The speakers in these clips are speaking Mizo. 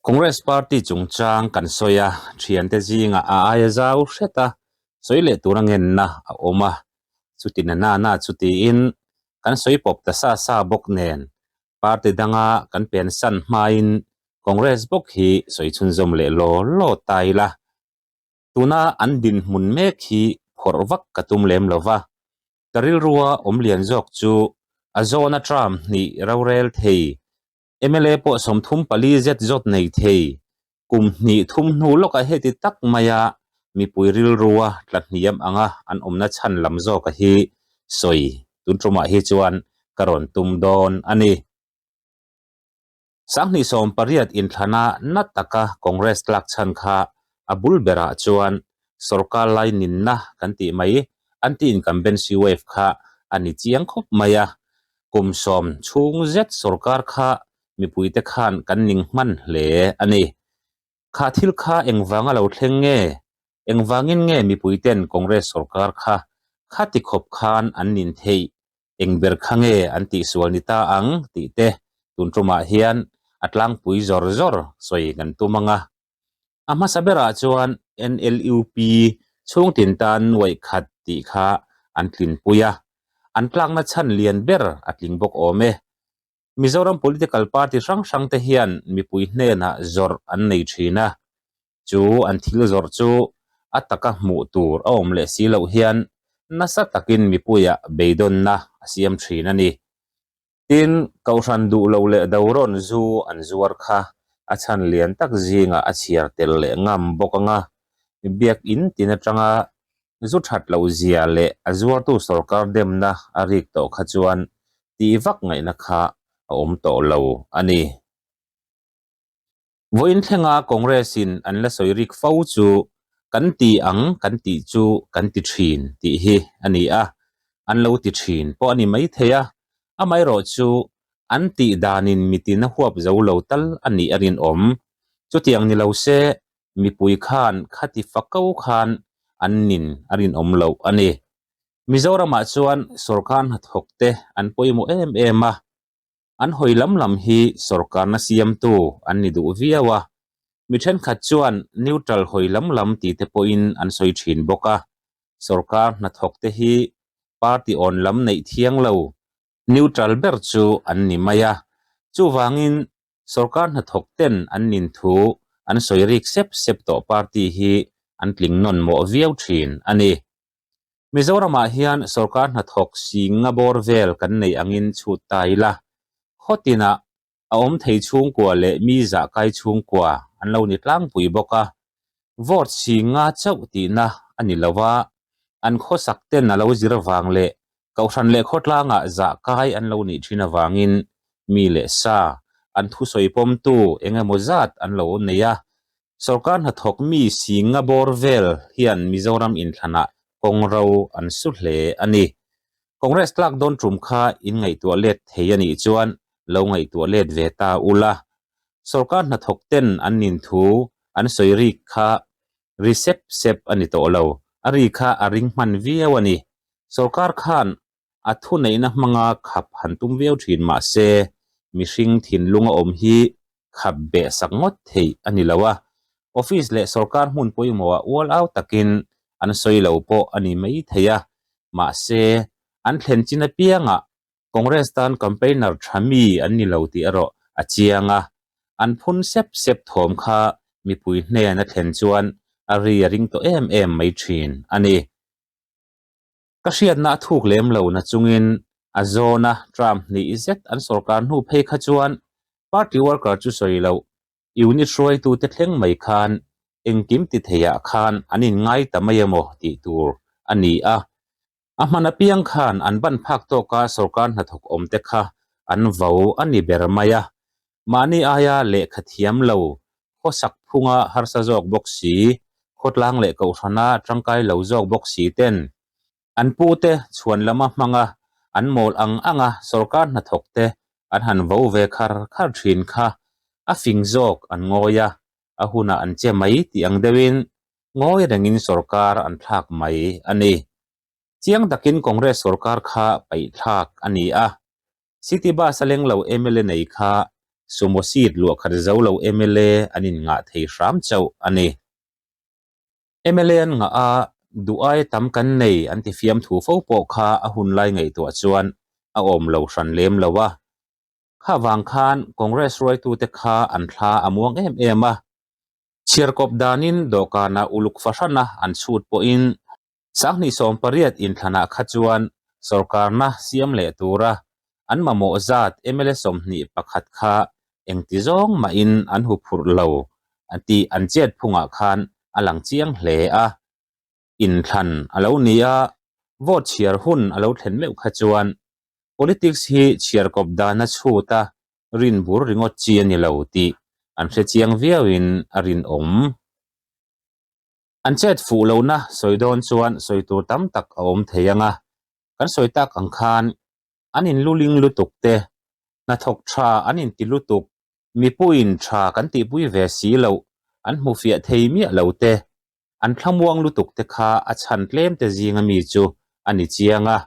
Congress Party chungchang kan sawi a, thiante zingah a aia zau hret a, sawi leh tura ngenna a awm a, chuti na na na chu tiin kan sawi pawp ta sa sa bawk nen party danga kan pensan hmain Congress bawk hi sawi chhunzawm leh law law ta ila. Tuna an dinhmun mek hi phawrh vak ka tum lem lo va, ka rilrua awm lian zawk chu a zawna term hnih rorel thei mla pawh 34 zet zawt nei thei kum hnih thum hnu lawkah heti tak maia mipui rilrua tla hniam anga an awmna chhan lam zawka hi sawi tun tumah hi chuan ka rawn tum dawn a ni. 2018 inthlana na taka Congress tlak chhan kha a bul berah chuan sorkar lai ninna kan tih mai anti-incumbency wave kha a ni chiang khawp mai a, kum sawm chhung zet sorkar kha mipuite khan kan ning hman hle a ni. Kha thil kha engvanga lo thleng nge? Engvangin nge mipuiten Congress sorkar kha khati khawp khan an nin theih? Eng ber kha nge an tihsual ni ta ang tih te tun tumah hian a tlangpui zawr zawr sawi kan tum ang a. A hmasa berah chuan NLUP chhungtin tan nuaih khat tih kha an tlinpui a, an tlakna chhan lian ber a tling bawk awm e. Mizoram political party hrang hrang te hian mipui hnenah zawrh an nei thin a, chu an thil zawrh chu a taka hmuh tur a awm leh si loh hian nasa takin mipuiah beidawnna a siam thin a ni. Tin, Kohhran duh lo leh dorawn zu an zuar kha a chhan lian tak zingah a chhiar tel leh ngam bawk ang a, biakin tin atanga zu that loh zia leh a zuartu sorkar demna a rik tawh kha chuan tih vak ngaihna kha a awm tawh lo a ni. Vawiin thlenga Congress-in an la sawi rik fo chu kan ti ang kan tih chu kan ti thin tih hi a ni a, an lo ti thin pawh a ni maithei a, amaherawh chu an tih danin mitin a huap zo lo tal a nih a rinawm. Chutiang ni lo se mipui khan khati fako khan an nin a rinawm loh a ni. Mizoramah chuan sorkar hnathawkte an pawimawh em em a, An hawi lam lam hi sorkarna siamtu an ni duh viau a, mi thenkhat chuan neutral hawi lam lam ti te pawhin an sawi thin bawk a. Sorkar hnathawk te hi party awn lam neih thiang lo, neutral ber chu an ni mai a. Chuvangin sorkar hnathawk ten an nin thu an sawi rik sep sep tawh party hi an tling nawn mawh viau thin a ni. Mizoramah hian sorkar hnathawk singa bawr vel kan nei angin chhut ta ila, khaw tinah a awm thei chhungkua leh mi zah kai chhungkua an lo ni tlangpui bawk a, vote singa chauh tihna a ni lo a, an khawsak ten a lo zir vang leh kohhran leh khawtlangah zah kai an lo nih thin avangin mi leh sa an thusawi pawmtu eng emaw zat an lo nei a, Sorkar hnathawk mi singa bawr vel hian Mizoram inthlanah kawng ro an su hle a ni. Congress tlak dawn tum kha in ngaihtuah let thei a nih chuan lo ngaihtuah let ve ta ula. Sorkar hnathawk ten an nin thu an sawi rik kha ri sep sep a ni tawh lo, a ri kha a ring hman viau a ni. Sorkar khan a thuneihna hmanga khap han tum viau thin mah se, mihring thinlunga awm hi khap beh sak ngawt theih a ni lo a, office leh sorkar hmun pawimawhah ual au takin an sawi lo pawh a ni mai thei a, mahse, an thlen chin apiangah Congress tan campaigner tha mi an ni lo tih erawh a chiang a, an phun sep sep thawm kha mipui hnen a thlen chuan a ri a ring tawh em em mai thin a ni. Ka hriatna a thuk lem lo na chungin a zawna term hnih zet an sorkar hnu phei kha chuan party worker chu sawi loh unit hruaitute thleng mai khan engkim ti theiah khan an inngai ta mai emaw tih tur a ni a. A hman apiang khan an ban phak tawka sorkar hnathawk awmte kha an vo a ni ber mai a. Mahni aia lehkha thiam lo, khawsak phunga harsa zawk bawk si, khawtlang leh kohhrana tangkai lo zawk bawk si ten an pute chhuan lama hmanga an mawl ang anga sorkar hnathawk te an han vo ve khar khar thin kha a fing zawk an ngawi a, a hunah an che mai tih ang deuhin ngawi rengin sorkar an thlak mai a ni. Chiang takin Congress sorkar kha paihthlak a ni a, City bus a leng lo mla nei kha. Sumo seat luah khat zo lo mla an inngah thei hram chauh a ni. Mla an ngah a, duh ai tam kan nei an ti fiamthu fo pawh kha a hun lai ngaihtuah chuan a awm lo hran lem lo a. Kha vang khan Congress hruaitute kha an thla a muang em em a. Chhiarkawp danin dawhkana uluk fahrana an chhut pawhin 2018 inthlanah kha chuan sorkarna siam leh tura an mamawh zat mla 21 kha engti zawng mahin an huphurh lo tih an chet phungah khan a lang chiang hle a. Inthlan a lo ni a, vote chhiar hun a lo thlen meuh kha chuan politics hi chhiarkawp dana chhut a rin bur ringawt chi a ni lo tih an hre chiang viauin a rinawm. An chet fuh lohna sawi dawn chuan sawi tur tam tak a awm thei ang a, kan sawi tak ang khan an inluling lutuk te, hnathawk tha an inti lutuk, mipuiin tha kan tihpui ve si loh an hmu fiah thei miah lo te, an thlamuang lutuk te kha a chhan tlem te zinga mi chu a ni chiang a.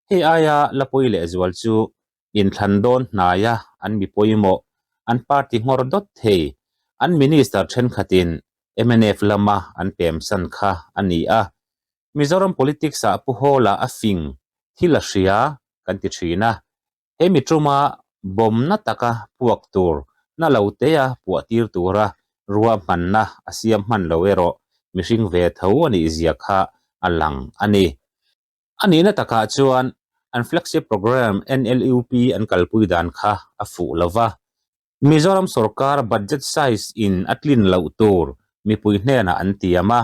Hei aia la pawi lehzual chu inthlan dawn hnaia an mi pawimawh, an party nghawr dawt thei, an minister thenkhatin mnf lama an pemsan kha a ni a. Mizoram politics-ah Pu Hawla a fing thil a hria kan ti thin a. He mi tuma bawmna taka puak tur na lo tea puah tir tura ruahmanna a siam hman lo erawh mihring ve tho a nih zia kha a lang a ni. A nihna takah chuan an flagship programme NLUP an kalpui dan kha a fuh lo va. Mizoram sorkar budget size in a tlin loh tur mipui hnenah an tiam a,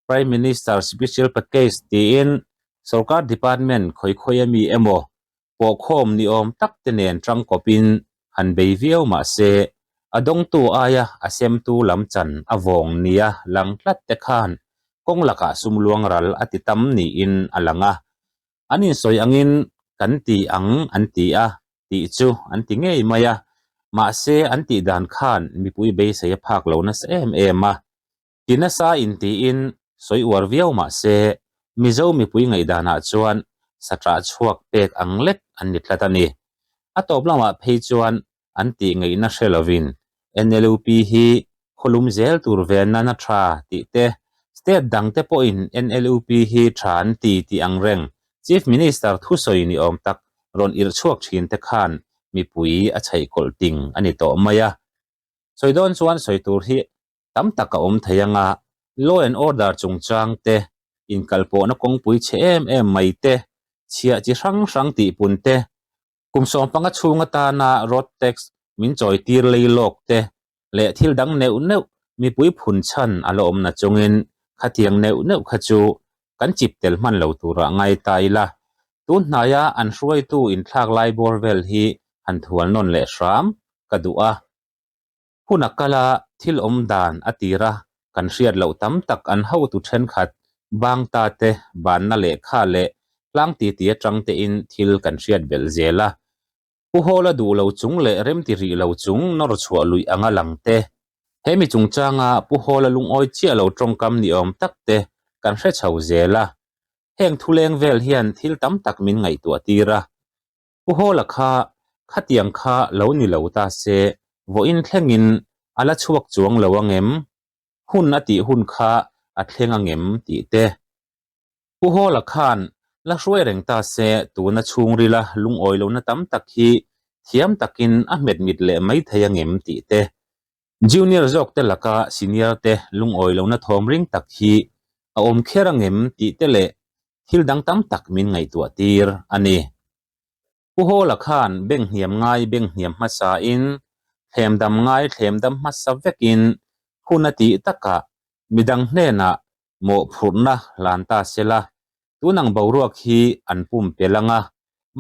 Prime Minister Special Package tiin sorkar department khawi khawi ami emaw pawhkhawm ni awm tak te nen tangkawpin han bei viau mah se a dawngtu aia a semtu lam chan a vawng nia lang tlat te khan kawng lakah sum luang ral a ti tam niin a lang a. An insawi angin kan ti ang an ti a tih chu an ti ngei mai a, mahse an tih dan khan mipui beisei a phak lo nasa em em a. Ti nasa intiin sawi uar viau mah se, Mizo mipui ngaihdanah chuan saṭah chhuak pek ang lek an ni tlat a ni. A tawp lamah phei chuan an tih ngaihna hre lovin NLUP hi khawlum zel tur ve nana tha tih te, state dangte pawhin NLUP hi tha an ti tih ang reng Chief Minister thusawi ni awm tak rawn irh chhuak thin te khan mipui a chhaihkawlh ting a ni tawh mai a. Sawi dawn chuan sawi tur hi tam tak a awm thei anga law and order chungchang te, inkalpawhna kawngpui chhe em em mai te, chhiah chi hrang hrang tihpun te, kum 15 chhung atana road tax min chawi tir lei lawk te leh thil dang neuh neuh mipui phun chhan a la awm na chungin khatiang neuh neuh kha chu kan chip tel hman lo turah ngai ta ila. Tun hnaia an hruaitu inthlak lai bawr vel hi han thual nawn leh hram ka duh a. Hun a kal a, thil awm dan a tir a, kan hriat loh tam tak an hotu thenkhat bang ta te, banna lehkha leh tlang titi atang tein thil kan hriat belh zel a. Pu Hawla duh lo chung leh remti rih lo chung nawr chhuah luih anga lang te, he mi chungchanga Pu Hawla lungawi chiah lo tawngkam ni awm tak te kan hre chho zel a. Heng thuleng vel hian thil tam tak min ngaihtuah tir a. Pu Hawla kha khatiang kha lo ni lo ta se, vawiin thlengin a la chhuak chuang lo angem? Hun a tih hun kha a thleng angem tih te. Pu Hawla khan la hruai reng ta se tuna chhungrila lungawi lohna tam tak hi thiam takin a hmet mit leh mai thei angem tih te. Junior zawk te laka senior te lungawi lohna thawm ring tak hi a awm kher angem tih te leh thil dang tam tak min ngaihtuah tir a ni. Pu Hawla khan beng hniam ngai beng hniam hmasa in, thlem dam ngai thlem dam hmasa vekin hun a tih takah midang hnenah mawhphurhna hlan ta sela, tun ang boruak hi an pumpelh anga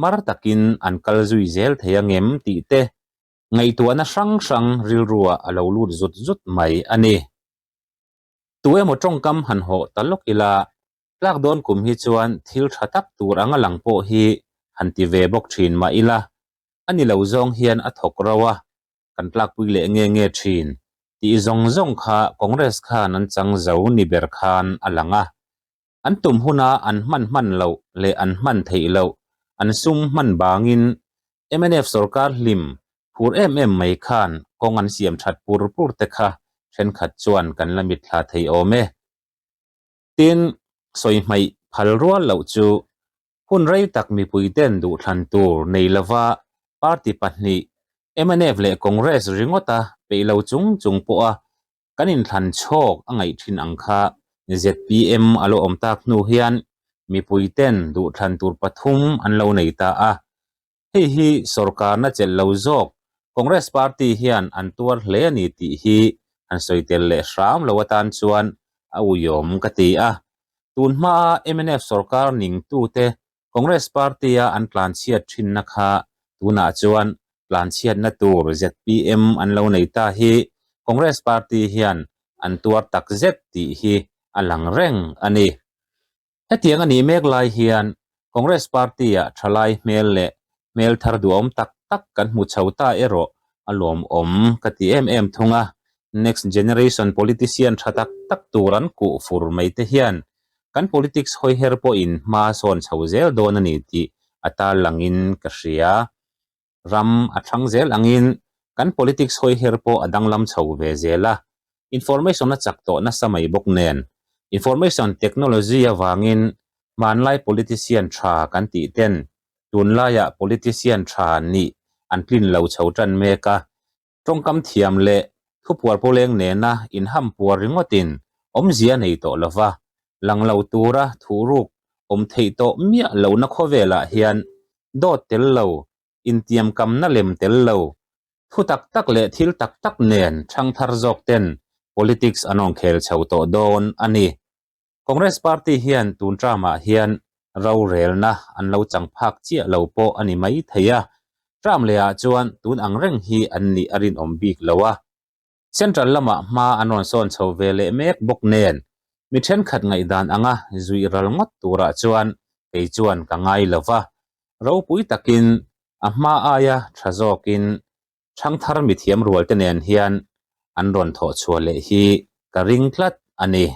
mar takin an kal zui zel thei angem tih te Ngaihtuahna hrang hrang rilruah a lo lut zut zut mai a ni. Tu emaw tawngkam han hawh ta lawk ila, tlak dawn kum hi chuan thil tha tak tur anga lang pawh hi han ti ve bawk thin mah ila, a ni lo zawng hian a thawk ro a, kan tlakpui leh nge nge thin tih zawng zawng kha Congress khan an chang zo ni ber khan a lang a. An tum huna an hman hman loh leh an hman theih loh, an sum hman bangin mnf sorkar hlim phur em em mai khan kawng an siam that pur pur te kha thenkhat chuan kan la mitthla thei awm e. Tin, sawi hmaih phal rual loh chu hun rei tak mipuiten duhthlan tur nei lova party pahnih mnf leh Congress ringawta peih lo chung chung pawha kan inthlan chhawk a ngaih thin ang kha zpm a lo awm tak hnu hian mipuiten duhthlan tur pathum an lo nei ta a. Hei hi sorkarna chelh lo zawk Congress party hian an tuar hle a ni tih hi han sawi tel leh hram lo atan chuan a uiawm ka ti a. Tun hmaa mnf sorkar ningtute Congress party-a an tlanchhiat thinna kha tunah chuan tlanchhiatna tur zpm an lo nei ta hi Congress party hian an tuar takzet tih hi a lang reng a ni. Hetiang a nih mek lai hian Congress party-ah thalai hmel leh hmel thar duhawm tak tak kan hmu chho ta erawh a lawmawm ka ti em em thung a. Next generation politician tha tak tak tur an kuh fur mai te hian kan politics hawiher pawhin hma sawn chho zel dawn a ni tih a tarlangin ka hria. Ram a thlang zel angin kan politics hawiher pawh a danglam chho ve zel a, information a chak tawh nasa mai bawk nen information technology avangin hmanlai politician tha kan tih ten tunlaiah politician tha nih an tlin lo chho tan mek a, Tawngkam thiam leh thupuar pawleng nena inham puar ringawtin awmzia nei tawh lova, lang lo tura thuhruk awm theih tawh miah lohna khawvelah hian dawt tel lo, intiamkamna lem tel lo, thu tak tak leh thil tak tak nen thangthar zawk ten politics an awng khel chho tawh dawn a ni. Congress party hian tun term-ah hian rorelna an lo chang phak chiah lo pawh a ni mai thei a, term lehah chuan tun ang reng hi an nih a rinawm bik lo a. Central lamah hma an rawn sawn chho ve leh mek bawk nen mi thenkhat ngaihdan anga zui ral ngawt turah chuan kei chuan ka ngai lo va, ropui takin a hma aia tha zawkin Thangthar mithiam rualte nen hian an rawn thawh chhuah leh hi ka ring tlat a ni.